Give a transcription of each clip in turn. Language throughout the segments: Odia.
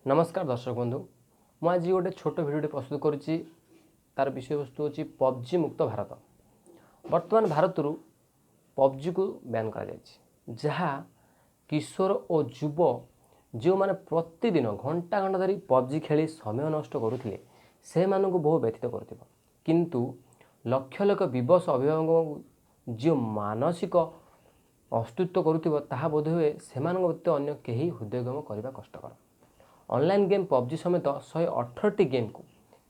ନମସ୍କାର ଦର୍ଶକ ବନ୍ଧୁ, ମୁଁ ଆଜି ଗୋଟେ ଛୋଟ ଭିଡ଼ିଓଟି ପ୍ରସ୍ତୁତ କରୁଛି। ତାର ବିଷୟବସ୍ତୁ ହେଉଛି ପବଜି ମୁକ୍ତ ଭାରତ। ବର୍ତ୍ତମାନ ଭାରତରୁ ପବଜିକୁ ବ୍ୟାନ୍ କରାଯାଇଛି, ଯାହା କିଶୋର ଓ ଯୁବ ଯେଉଁମାନେ ପ୍ରତିଦିନ ଘଣ୍ଟା ଘଣ୍ଟା ଧରି ପବଜି ଖେଳି ସମୟ ନଷ୍ଟ କରୁଥିଲେ, ସେମାନଙ୍କୁ ବହୁ ବ୍ୟଥିତ କରୁଥିବ। କିନ୍ତୁ ଲକ୍ଷ ଲକ୍ଷ ବିବଶ ଅଭିଭାବକଙ୍କୁ ଯେଉଁ ମାନସିକ ଅସ୍ତିତ୍ୱ କରୁଥିବ, ତାହା ବୋଧହୁଏ ସେମାନଙ୍କ ବ୍ୟତୀତ ଅନ୍ୟ କେହି ହୃଦୟଙ୍ଗମ କରିବା କଷ୍ଟକର। ଅନଲାଇନ୍ ଗେମ୍ ପବଜି ସମେତ 118ଟି ଗେମ୍କୁ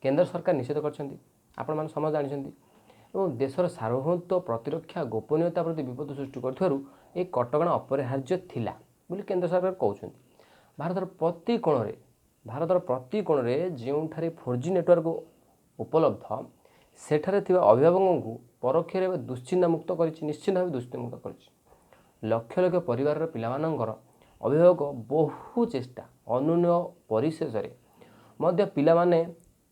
କେନ୍ଦ୍ର ସରକାର ନିଷେଧ କରିଛନ୍ତି, ଆପଣମାନେ ସମସ୍ତେ ଜାଣିଛନ୍ତି। ଏବଂ ଦେଶର ସାର୍ବଭୌମତ୍ୱ, ପ୍ରତିରକ୍ଷା, ଗୋପନୀୟତା ପ୍ରତି ବିପଦ ସୃଷ୍ଟି କରୁଥିବାରୁ ଏହି କଟକଣା ଅପରିହାର୍ଯ୍ୟ ଥିଲା ବୋଲି କେନ୍ଦ୍ର ସରକାର କହୁଛନ୍ତି। ଭାରତର ପ୍ରତି କୋଣରେ ଯେଉଁଠାରେ 4G network ଉପଲବ୍ଧ, ସେଠାରେ ଥିବା ଅଭିଭାବକଙ୍କୁ ପରୋକ୍ଷରେ ଦୁଶ୍ଚିନ୍ତା ମୁକ୍ତ କରିଛି, ନିଶ୍ଚିନ୍ତ ଭାବେ ଦୁଶ୍ଚିନ୍ତା ମୁକ୍ତ କରିଛି। ଲକ୍ଷ ଲକ୍ଷ ପରିବାରର ପିଲାମାନଙ୍କର ଅଭିଭାବକ ବହୁ ଚେଷ୍ଟା ଅନୁନ୍ୟ ପରିଶେଷରେ ମଧ୍ୟ ପିଲାମାନେ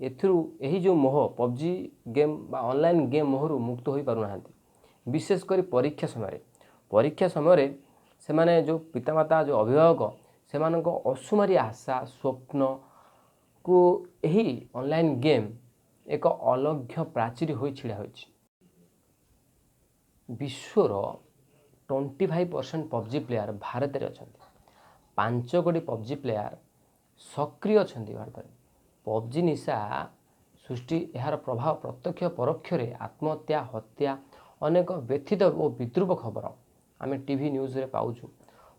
ଏଥିରୁ, ଏହି ଯେଉଁ ମୋହ, ପବଜି ଗେମ୍ ବା ଅନଲାଇନ୍ ଗେମ୍ ମୋହରୁ ମୁକ୍ତ ହୋଇପାରୁନାହାନ୍ତି। ବିଶେଷ କରି ପରୀକ୍ଷା ସମୟରେ ସେମାନେ ଯେଉଁ ପିତାମାତା, ଯେଉଁ ଅଭିଭାବକ, ସେମାନଙ୍କ ଅସୁମାରୀ ଆଶା ସ୍ୱପ୍ନକୁ ଏହି ଅନଲାଇନ୍ ଗେମ୍ ଏକ ଅଲଙ୍ଘ୍ୟ ପ୍ରାଚୀର ହୋଇ ଛିଡ଼ା ହୋଇଛି। ବିଶ୍ୱର 25% ପବଜି ପ୍ଲେୟାର ଭାରତରେ ଅଛନ୍ତି। 5 କୋଟି ପବଜି ପ୍ଲେୟାର ସକ୍ରିୟ ଅଛନ୍ତି ଭାରତରେ। ପବଜି ନିଶା ସୃଷ୍ଟି, ଏହାର ପ୍ରଭାବ ପ୍ରତ୍ୟକ୍ଷ ପରୋକ୍ଷରେ ଆତ୍ମହତ୍ୟା, ହତ୍ୟା, ଅନେକ ବ୍ୟଥିତ ଓ ବିଦ୍ରୂପ ଖବର ଆମେ ଟିଭି ନ୍ୟୁଜ୍ରେ ପାଉଛୁ।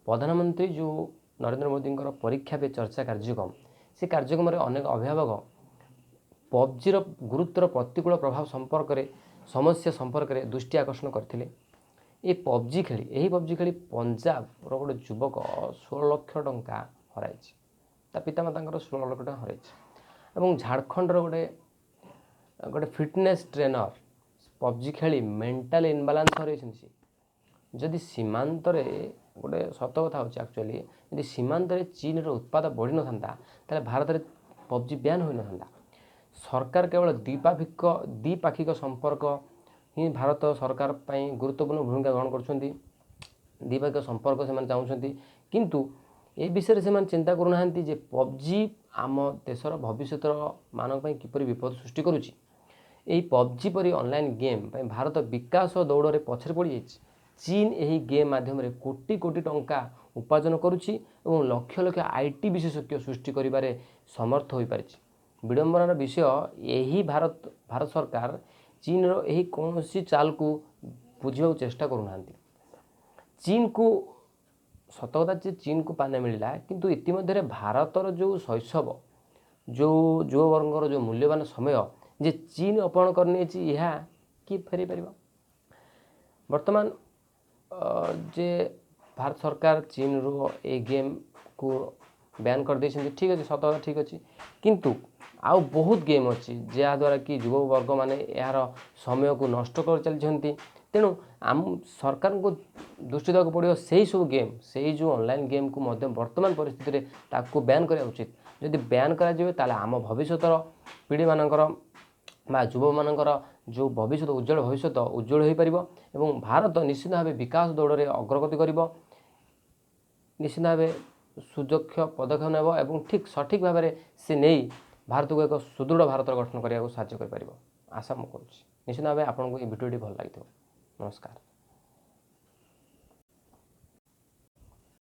ପ୍ରଧାନମନ୍ତ୍ରୀ ଯେଉଁ ନରେନ୍ଦ୍ର ମୋଦିଙ୍କର ପରୀକ୍ଷା ପେ ଚର୍ଚ୍ଚା କାର୍ଯ୍ୟକ୍ରମ, ସେ କାର୍ଯ୍ୟକ୍ରମରେ ଅନେକ ଅଭିଭାବକ ପବଜିର ଗୁରୁତର ପ୍ରତିକୂଳ ପ୍ରଭାବ ସମ୍ପର୍କରେ, ସମସ୍ୟା ସମ୍ପର୍କରେ ଦୃଷ୍ଟି ଆକର୍ଷଣ କରିଥିଲେ। ଏ ପବଜି ଖେଳି ଏହି ପବଜି ଖେଳି ପଞ୍ଜାବର ଗୋଟେ ଯୁବକ 16 ଲକ୍ଷ ଟଙ୍କା ହରାଇଛି, ତା ପିତାମାତାଙ୍କର 16 ଲକ୍ଷ ଟଙ୍କା ହରାଇଛି। ଏବଂ ଝାଡ଼ଖଣ୍ଡର ଗୋଟେ ଫିଟନେସ୍ ଟ୍ରେନର ପବଜି ଖେଳି ମେଣ୍ଟାଲ ଇନବାଲାନ୍ସ ହରାଇଛନ୍ତି ସେ। ଯଦି ସୀମାନ୍ତରେ ଗୋଟେ ସତ କଥା ହେଉଛି, ଆକ୍ଚୁଆଲି ଯଦି ସୀମାନ୍ତରେ ଚୀନର ଉତ୍ପାତ ବଢ଼ିନଥାନ୍ତା, ତାହେଲେ ଭାରତରେ ପବଜି ବ୍ୟାନ୍ ହୋଇନଥାନ୍ତା। ସରକାର କେବଳ ଦ୍ୱିପାକ୍ଷିକ ସମ୍ପର୍କ ହିଁ ଭାରତ ସରକାର ପାଇଁ ଗୁରୁତ୍ୱପୂର୍ଣ୍ଣ ଭୂମିକା ଗ୍ରହଣ କରୁଛନ୍ତି। ଦ୍ୱିପାକ୍ଷିକ ସମ୍ପର୍କ ସେମାନେ ଚାହୁଁଛନ୍ତି, କିନ୍ତୁ ଏ ବିଷୟରେ ସେମାନେ ଚିନ୍ତା କରୁନାହାନ୍ତି ଯେ ପବଜି ଆମ ଦେଶର ଭବିଷ୍ୟତର ମାନଙ୍କ ପାଇଁ କିପରି ବିପଦ ସୃଷ୍ଟି କରୁଛି। ଏହି ପବଜି ପରି ଅନଲାଇନ୍ ଗେମ୍ ପାଇଁ ଭାରତ ବିକାଶ ଦୌଡ଼ରେ ପଛରେ ପଡ଼ିଯାଇଛି। ଚୀନ ଏହି ଗେମ୍ ମାଧ୍ୟମରେ କୋଟି କୋଟି ଟଙ୍କା ଉପାର୍ଜନ କରୁଛି ଏବଂ ଲକ୍ଷ ଲକ୍ଷ IT ବିଶେଷଜ୍ଞ ସୃଷ୍ଟି କରିବାରେ ସମର୍ଥ ହୋଇପାରିଛି। ବିଡ଼ମ୍ବନାର ବିଷୟ, ଏହି ଭାରତ ଭାରତ ସରକାର ଚୀନର ଏହି କୌଣସି ଚାଲକୁ ବୁଝିବାକୁ ଚେଷ୍ଟା କରୁନାହାନ୍ତି। ଚୀନକୁ, ସତ କଥା ଯେ ଚୀନକୁ ପାନେ ମିଳିଲା, କିନ୍ତୁ ଇତିମଧ୍ୟରେ ଭାରତର ଯେଉଁ ଶୈଶବ, ଯେଉଁ ଯୁବବର୍ଗଙ୍କର ଯେଉଁ ମୂଲ୍ୟବାନ ସମୟ ଯେ ଚୀନ ଅପହରଣ କରିନେଇଛି, ଏହା କିଏ ଫେରାଇ ପାରିବ? ବର୍ତ୍ତମାନ ଯେ ଭାରତ ସରକାର ଚୀନରୁ ଏଇ ଗେମ୍କୁ ବ୍ୟାନ୍ କରିଦେଇଛନ୍ତି, ଠିକ୍ ଅଛି, ସତ କଥା, ଠିକ୍ ଅଛି। କିନ୍ତୁ ଆଉ ବହୁତ ଗେମ୍ ଅଛି, ଯାହାଦ୍ୱାରା କି ଯୁବବର୍ଗମାନେ ଏହାର ସମୟକୁ ନଷ୍ଟ କରି ଚାଲିଛନ୍ତି। ତେଣୁ ଆମ ସରକାରଙ୍କୁ ଦୃଷ୍ଟି ଦେବାକୁ ପଡ଼ିବ ସେଇ ସବୁ ଗେମ୍, ସେଇ ଯେଉଁ ଅନଲାଇନ୍ ଗେମ୍କୁ ମଧ୍ୟ ବର୍ତ୍ତମାନ ପରିସ୍ଥିତିରେ ତାକୁ ବ୍ୟାନ୍ କରିବା ଉଚିତ। ଯଦି ବ୍ୟାନ୍ କରାଯିବ, ତାହେଲେ ଆମ ଭବିଷ୍ୟତର ପିଢ଼ିମାନଙ୍କର ବା ଯୁବମାନଙ୍କର ଯେଉଁ ଭବିଷ୍ୟତ, ଉଜ୍ଜଳ ଭବିଷ୍ୟତ ଉଜ୍ଜଳ ହୋଇପାରିବ ଏବଂ ଭାରତ ନିଶ୍ଚିତ ଭାବେ ବିକାଶ ଦୌଡ଼ରେ ଅଗ୍ରଗତି କରିବ, ନିଶ୍ଚିତ ଭାବେ ସୁଦକ୍ଷ ପଦକ୍ଷେପ ନେବ ଏବଂ ଠିକ୍ ସଠିକ୍ ଭାବରେ ସେ ନେଇ ଭାରତକୁ ଏକ ସୁଦୃଢ଼ ଭାରତର ଗଠନ କରିବାକୁ ସାହାଯ୍ୟ କରିପାରିବ, ଆଶା ମୁଁ କରୁଛି। ନିଶ୍ଚିତ ଭାବେ ଆପଣଙ୍କୁ ଏହି ଭିଡ଼ିଓଟି ଭଲ ଲାଗିଥିବ। ନମସ୍କାର।